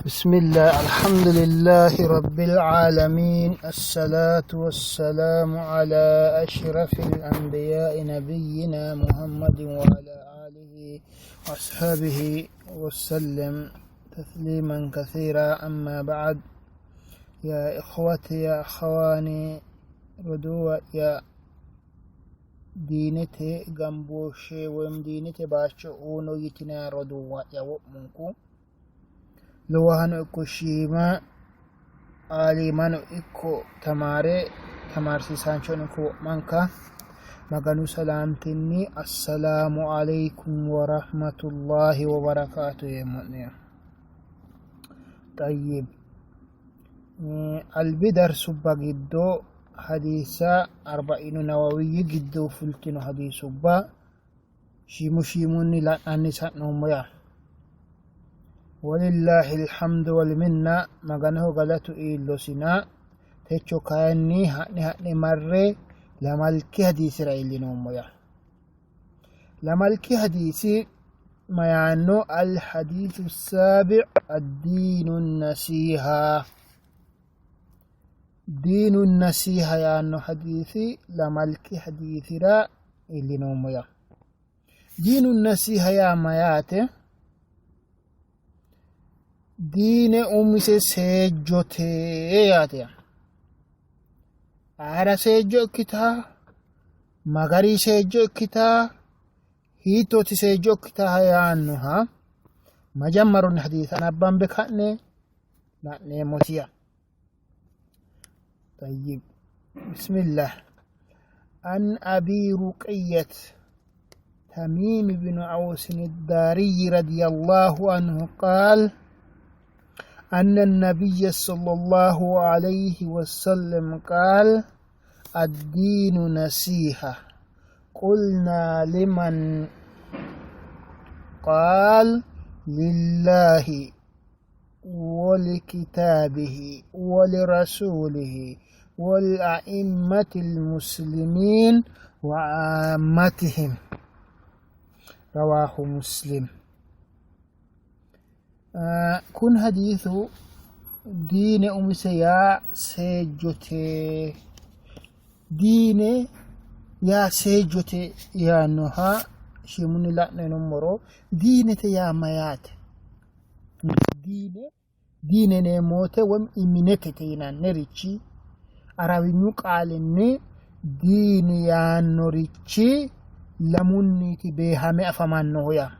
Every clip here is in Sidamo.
بسم الله الحمد لله رب العالمين الصلاة والسلام على أشرف الأنبياء نبينا محمد وعلى آله وأصحابه وسلم تسليما كثيرا أما بعد يا إخوتي يا أخواني roduuwa'ya diinete gambooshshe woyim diinete bayicho uno yitinanni roduuwa'ya wo'munku lowohano ikko shiima aaliimano ikko tamaare tamaarsiisaanchono ikko wo'manka Maganu salaamtinni assalaamu aleykum warahmatullahi wabarakaatu yeemmo'ne. Xayyib albi darsubba giddo hadiissa arba'iinu nawawiyyi giddo fultino hadiisubba shiimu shiimunni la'nanni sa'noommo yaa. Walillahi alhamdu wal minna Maganoho galatu iillosina techo kayinni ha'ne ha'ne marre lamalki hadiisira iillinoommo yaa. Lamalki hadiisi mayaanno alhadiisu saabi' addiinu nasiiha diinu nasiiha yaanno hadiisi lamalki hadiisira iillinoommo yaa. Diinu nasiiha yaa mayaate? Diine umise seejjote yaate. Ayera seejjo ikkitaa? Magarii seejjo ikkitaa? Hiittooti seejjo ikkitaa yaannoha majammarunni hadiisa nabbambe ka'ne la'neemmotiya. طيب بسم الله عن أبي رقية تميم بن عوس الداري رضي الله عنه قال أن النبي صلى الله عليه وسلم قال الدين نصيحة قلنا لمن قال لله ولكتابه ولرسوله والأئمة المسلمين وعامتهم رواه مسلم kun hadiisu diine umise yaa seejjote diine yaa seejjote yaannoha shiimunni la'nenummoro diinete yaa mayaate diine diine yineemmo woyte woy iminetete yinannirichi arawinyu qaalinni diini yaannorichi lamunniiti beehame afamannohu yaa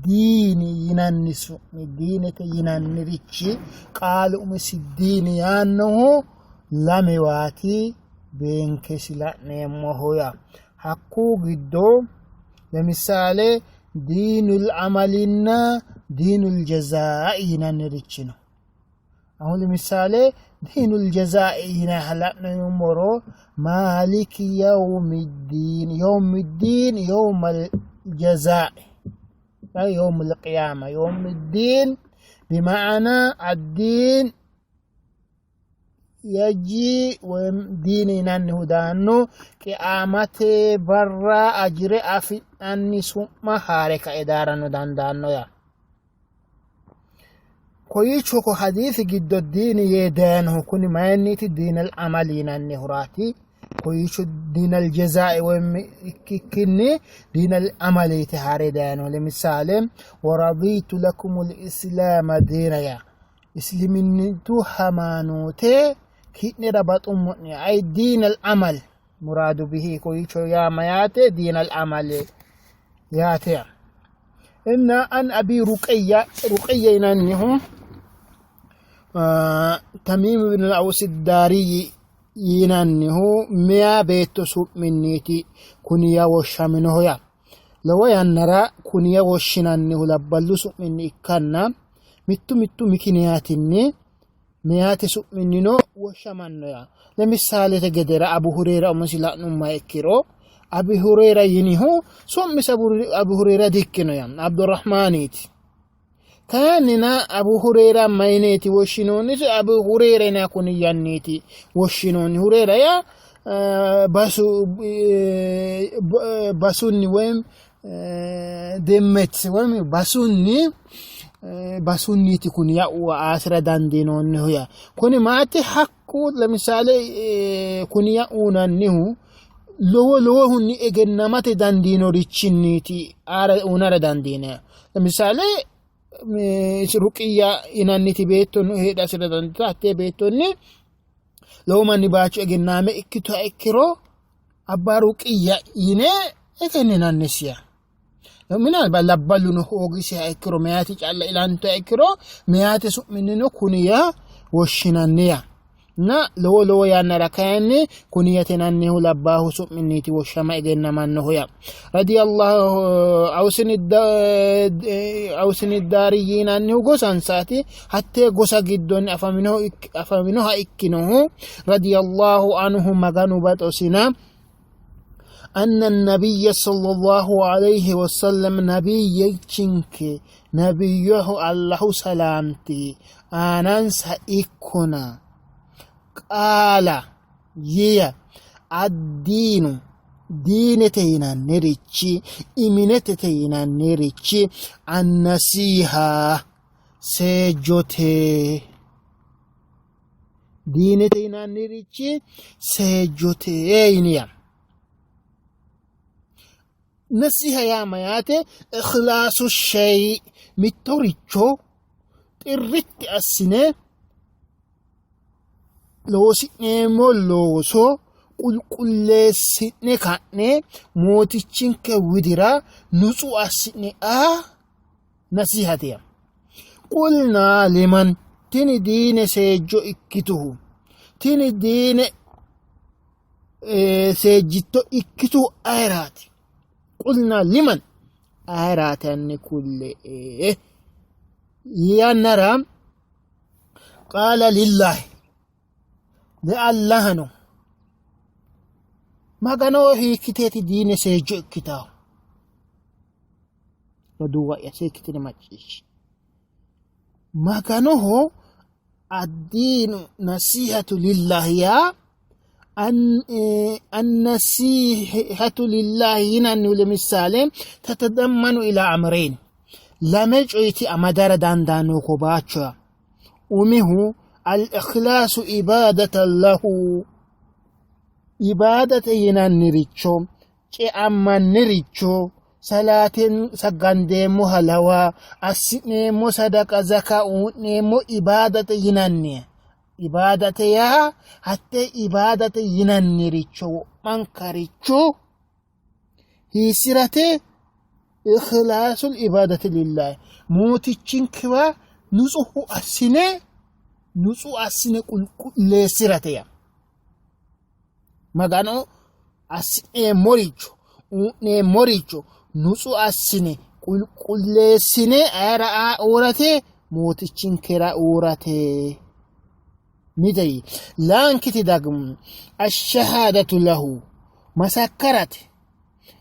diini yinanni su'mi diinete yinannirichi qaalu umisi diini yaannohu lamewaati beenkesi la'neemmohu yaa hakkuu giddo lemisaale diinul amalinna diinul jazaa'i yinannirichi no. Ahu lemisaale diinul jazaa'i yinanniha la'nummoro maaliki yawmiddiin yawmiddiin yawmal jazaa'i yawmul qiyaama yawmiddiin bima'ana addiin yaji woyim diini yinannihu daanno qiyaamate barra ajire afi'nanni su'ma haare kae daaranno dandaanno yaa. Kowiicho ko hadiisi giddo diini yee dayinohu kuni mayinniiti diinal amali yinannihuraati. Kowiicho diinal jazaa'i woyim ikkikkinni diinal amaliiti haare dayinohu. Lemisaale waradiitu lakumul islaama diina yaa. Isliminnitu hamaanoote ki'nera baxummo'ne ay diinal amal muraadu bihi kowiicho yaa mayaate diinal amal yaate. Inna an abi ruqayya ruqayya yinannihu Tamiim ibn al-Aws ad-Daari yinannihu meya beetto su'minniiti kuniya woshshaminoho yaa. Lowo yannara kuniya woshshinannihu labballu su'minni ikkanna mittu mittu mikiniyaatinni meyate su'minnino woshshamanno yaa. Lemisaalete gedera Abu Hureyra umosi la'nummoha ikkiro Abi Hureyra yinihu su'misi Abu Hureyra dikkino yaa Abdurrahmaaniiti. Kayinnina Abu Hureyra mayineeti woshshinoonnisi? Abu Hureyra yinanni kuniyyanniiti woshshinoonni. Hureyra yaa basu basunni woyim demmet woyim basunni Basunniiti kuni ya aasira dandiinoonnihu ya. Kuni maati hakku lemisaale kuni ya uunannihu lowo lowohunni egennamate dandiinorichinniiti aara uunara dandiinanni. Lemisaale Ruqiyya yinanniti beetto heedhasira dandiitanno. Hattee beettonni lowo manni baacho egennaame ikkituha ikkiro Abbaa Ruqiyya yine egenninannisiha. Mina labballuno hoogisiha ikkiro meyaati calla ilantuha ikkiro meyaate su'minnino kuniya woshshinanniya. Na lowo lowo yannara kayinni kuniyate yinannihu labbaahu su'minniiti woshshama egennamannohu ya. Radiyallahu Awsini Daari yinannihu gosansaati. Hattee gosa giddonni afaminoha ikkinohu radiyallahu anhu Maganu baxosina anna nabiyya sallallahu alayhi wasallam nabiyyichinke nabiyyaho Allahu salaamti aanansa ikkona qaala yiya addiinu diinete yinannirichi iminetete yinannirichi annasiiha seejjote diinete yinannirichi seejjote yiniya nasiha yaa mayaate ikhlaasu shay mittoricho xirritti assine loosi'neemmo looso qulqulleessi'ne ka'ne mootichinke widira nutsu assi'ne aa nasihate yaa. Qulnaa liman tini diine seejjo ikkituhu tini diine seejjitto ikkituhu ayeraati? Qulnaa liman ayeraati hanni kulle yannara qaala lillahi leallahano maganoho hiikkiteeti diine seejjo ikkitahu roduuwa'ya seekkitine macciishshe maganoho addiinu nasihatu lillahi yaa annasihatu lillahi yinannihu lemisaale tatadammanu ila amreyn lame coyti amadara dandaanno ko baachoya umihu al-ikhlaasu ibaadatan lahu ibaadate yinanniricho ceammanniricho salaaten saggandeemmoha lawa assi'neemmo sadaqa zaka u'neemmo ibaadate yinanni ibaadate yaa hattee ibaadate yinanniricho wo'mankaricho hiissirate ikhlaasul ibaadati lillahi mootichinkewa nutsuhu assine nutsu assine qulqulleessirate yaa magano assi'neemmoricho u'neemmoricho nutsu assine qulqulleessine ayera uurate mootichinkera uurate mite laankiti dagmu ashshahaadatu lahu masakkarate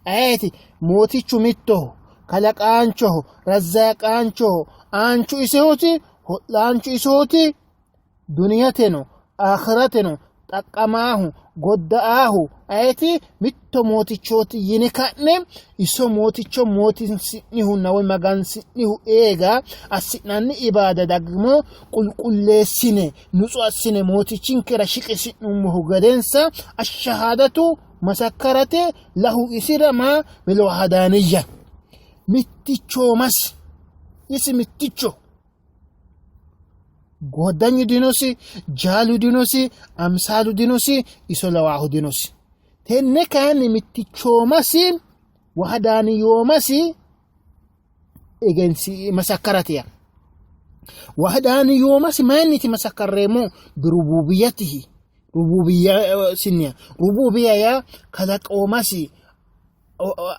ayeti mootichu mittoho kalaqaanchoho razzaaqaanchoho aanchu isooti ho'laanchu isooti duniyateno akhirateno xaqqamaahu godda'aahu ayeti mitto mootichooti yine ka'ne iso mooticho mootinsi'nihunna woy magansi'nihu eega assi'nanni ibaada dagmo qulqulleessine nutsu assine mootichinkera shiqisi'nummohu gedensa ashshahaadatu masakkarate lahu isira ma bilwahadaaniyya mittichoomasi isi mitticho Gooddanyu dinosi, jaalu dinosi, amsaalu dinosi, iso lawaahu dinosi. Tenne kayinni mittichoomasi wahadaaniyoomasi egensi masakkarate yaa. Wahadaaniyoomasi mayinniti masakkarreemmo? Birubuubiyyatihi. Rububiyya sinniya. Rububiyya yaa kalaqoomasi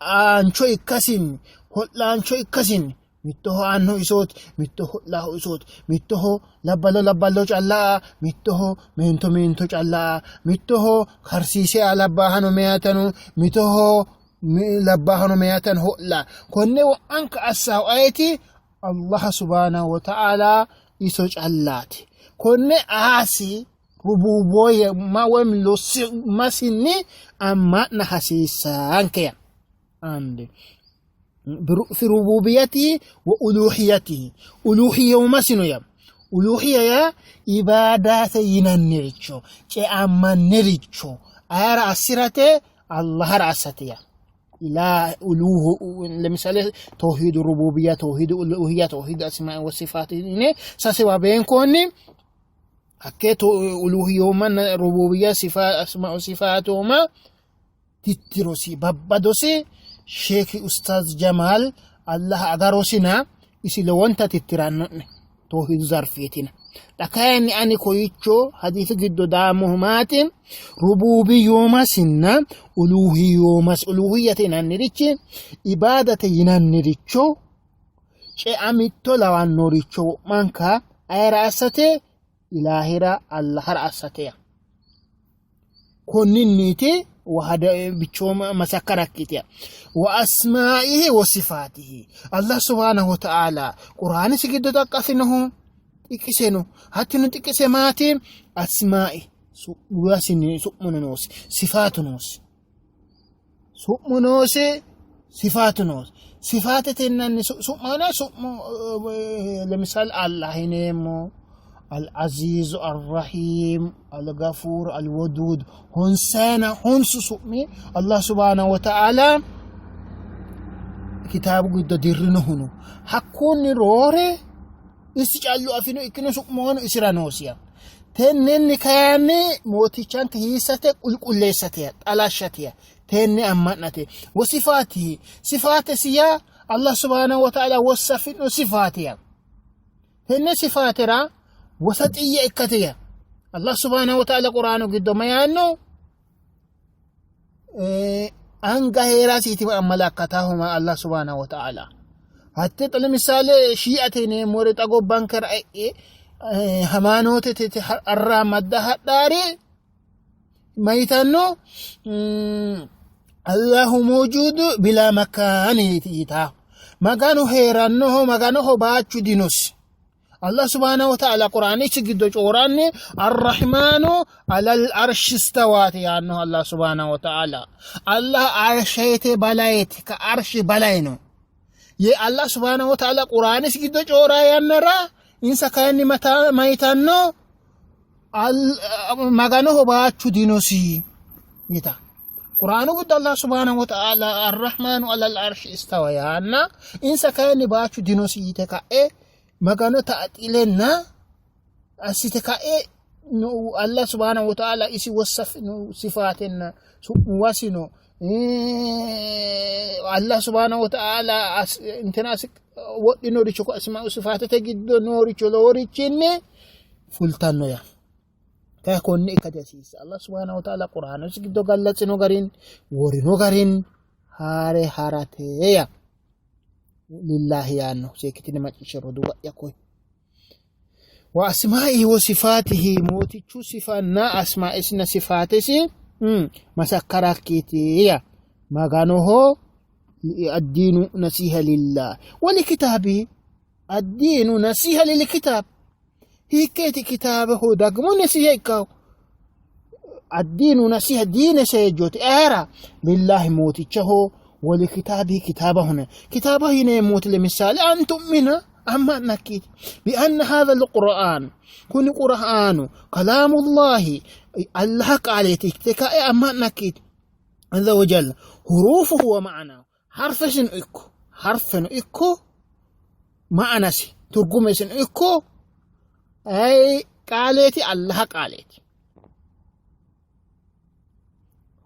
aancho ikkasinni ho'laancho ikkasinni mittoho aanno isooti mittoho ho'laahu isooti mittoho labballo labballo callaa mittoho meento meento callaa mittoho karsiisee labbaahano meyaatano mittoho labbaahano meyaatano ho'laa konne wo'manka assaahu ayeti Allah subhaanahu wa ta'ala iso callaati konne aasi rubuubooye ma woyim masinni amma'na hasiissaanke andi. Fi rububiyyatihi wa uluhiyyatihi. Uluhiyyomasino yaa uluhiyya yaa ibaadate yinanniricho ceammanniricho ayera assirate Allahara assate yaa. Ilaah uluhu ለምሳሌ ተውሂድ ሩቡብያ፣ ተውሂድ ኡሉህያ፣ ተውሂድ አስማኢ ወሲፋት yine sasewa beenkoonni hakkee uluhiyyooma rububiyya sifa asmaa sifaatooma tittirosi babbadosi Sheeki Ustaaz Jamaal Allah agarosina isi lowonta tittiranno'ne toohidu zarfeetina. Xa kayinni ani koyicho hadiisu giddo daammohu maati rububiyyoomasinna uluhiyyoomas uluhiyyate yinannirichi ibaadate yinanniricho ceamitto lawannoricho wo'manka ayera assate ilaahira Allahara assate yaa. Konninniiti bichooma masakkarakkiitiya. Wa asmaa'ihi wa sifaatihi. Allah subhaanahu wa ta'aala Quraanisi giddo xaqqasinohu xiqise no. Hattino xiqise maati? Asmaa'i su'muwasinni su'muno noosi, sifaatu noosi. Su'mu noosi, sifaatu noosi. Sifaatete yinanni su'mana su'mu ለምሳሌ አላህ yineemmo Al-Aziz, Al-Rahim, Al-Ghafuur, Al-Waduud honsayina honsu su'mi Allah subhanahu wa ta'ala kitaabu giddo dirrinohu no. Hakkunni roore isi callu afino ikkino su'muwano isira noosiya. Tennenni kayinni mootichanke hiissate qulqulleessate xalashshate tenne amma'nate. Wosifaatihi sifaatesi yaa Allah subhanahu wa ta'ala wossafino sifaate yaa. Tenne sifaatera wosaxiyya ikkate yaa. Allah subhanahu wa ta'ala Quraanu giddo ma yaanno? Anga heerasiiti ammalakkataahuma Allah subhanahu wa ta'ala. Hatte xa lemisaale shii'ate yineemmore xa gobbankera e'e hamaanootete arraamadda hadhaari mayitanno Allahu mawjuudu bila makaani yitaa. Maganu hee'rannoho Maganoho baachu dinosi. Allah subhanahu wa ta'ala Qur'aanichi giddo cooranni Arrahmaanu alal arshi istawaati yaannoho Allah subhanahu wa ta'ala. Allah arshete balayeti ka arshi balay no. Ye Allah subhanahu wa ta'ala Qur'aanis giddo coora yannara insa kayinni mayitanno Maganoho baachu dinosi yita. Qur'aanu giddo Allah subhanahu wa ta'ala Arrahmaanu alal arshi istawa yaanna insa kayinni baachu dinosi yite ka'e Magano ta'xilenna assite ka'e Allah subhanahu wa ta'ala isi wossafino sifaatenna su'muwasino Allah subhanahu wa ta'ala intina wodhinoricho asmaa'u sifaatete giddo nooricho loworichinni fultanno yaa. Kaya konne ikka dihasiissa. Allah subhanahu wa ta'ala Qur'aanasi giddo gallatsino garin worino garin haare harate yaa. Lillaahi yaanno seekkitine macciishshe roduuwa'ya koye. Wa asmaa'ihi wa sifaatihi mootichu sifanna asmaa'isinna sifaatesi masakkarakkiiti yaa. Maganoho addiinu nasiha lillah wa likitaabihi addiinu nasiha lilkitaab hiikkeeti kitaabeho dagmo nasiha ikkahu addiinu nasiha diine seejjooti ayera lillahi mootichaho walikitaabihi kitaabahuna kitaabaho yineemmoti lemisaale an tu'mina amma'nakkiiti bianna haadha alqur'aan kuni qur'aanu kalaamullahi allaha qaaleeti ikkite ka'e amma'nakkiiti azza wa jalla huruufuhu wa ma'anaahu harfesino ikko harfeno ikko ma'anasi turgumesino ikko ay qaaleeti allaha qaaleeti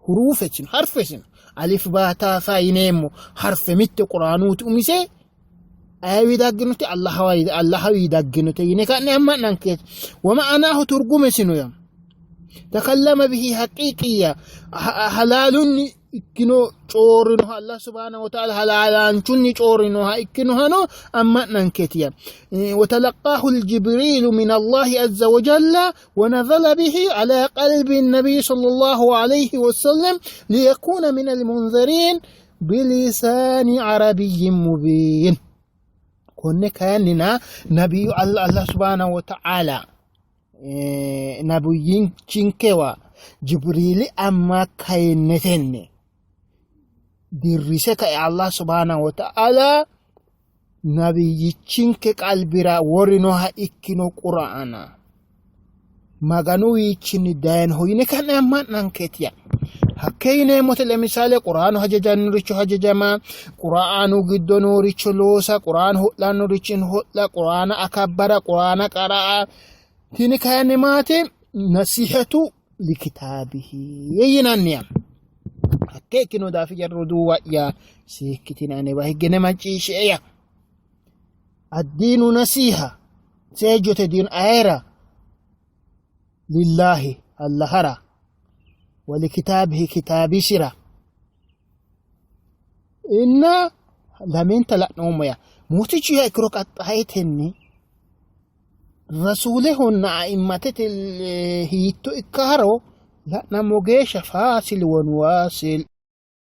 huruufesino harfesino alif baa taa saa yineemmo harfe mitte quraanuuti umise ayewi dagginote allahawi dagginote yine ka'ne amma'nankeeti wama'anaahu turgumesino yaa takallama bihi haqiiqiyya halaalunni ikkino coorinoha Allah subhanahu wa ta'ala halaalaanchunni coorinoha ikkinohano amma'nankeeti yaa وتلقاه الجبريل من الله عز وجل ونزل به على قلب النبي صلى الله عليه وسلم ليكون من المنذرين بلسان عربي مبين konne kayinnina nabiyyu Allah subhanahu wa ta'ala nabiyyichinkewa Jibriili amma kayinnetenni. dirrise kae Allah subhanahu wa ta'ala nabiyyichinke qalbira worinoha ikkino Qur'aana Maganuwiichinni dayinoho yine ka'ne amma'nankeetiya. Hakkee yineemmote lemisaale Qur'aanu hajajannoricho hajajama, Qur'aanu giddo nooricho loosa, Qur'aanu ho'lannoricho ho'la, Qur'aana akabbara, Qur'aana qara'a. Tini kayinni maati? Nasihatu likitaabihi yinanniya. Hakkee ikkino daafira roduuwa'ya seekkitine anewa higgine macciishshe'ya. Addiinu nasiha seejjote diinu ayera lillaahi Allahara walikitaabihi kitaabisira inna lamenta la'noommo yaa mootichu yaa ikkiro qaxxaayetenni rasuulehonna a'immatete hiitto ikkaharo la'nammo geeshsha faasil wonuwaasil.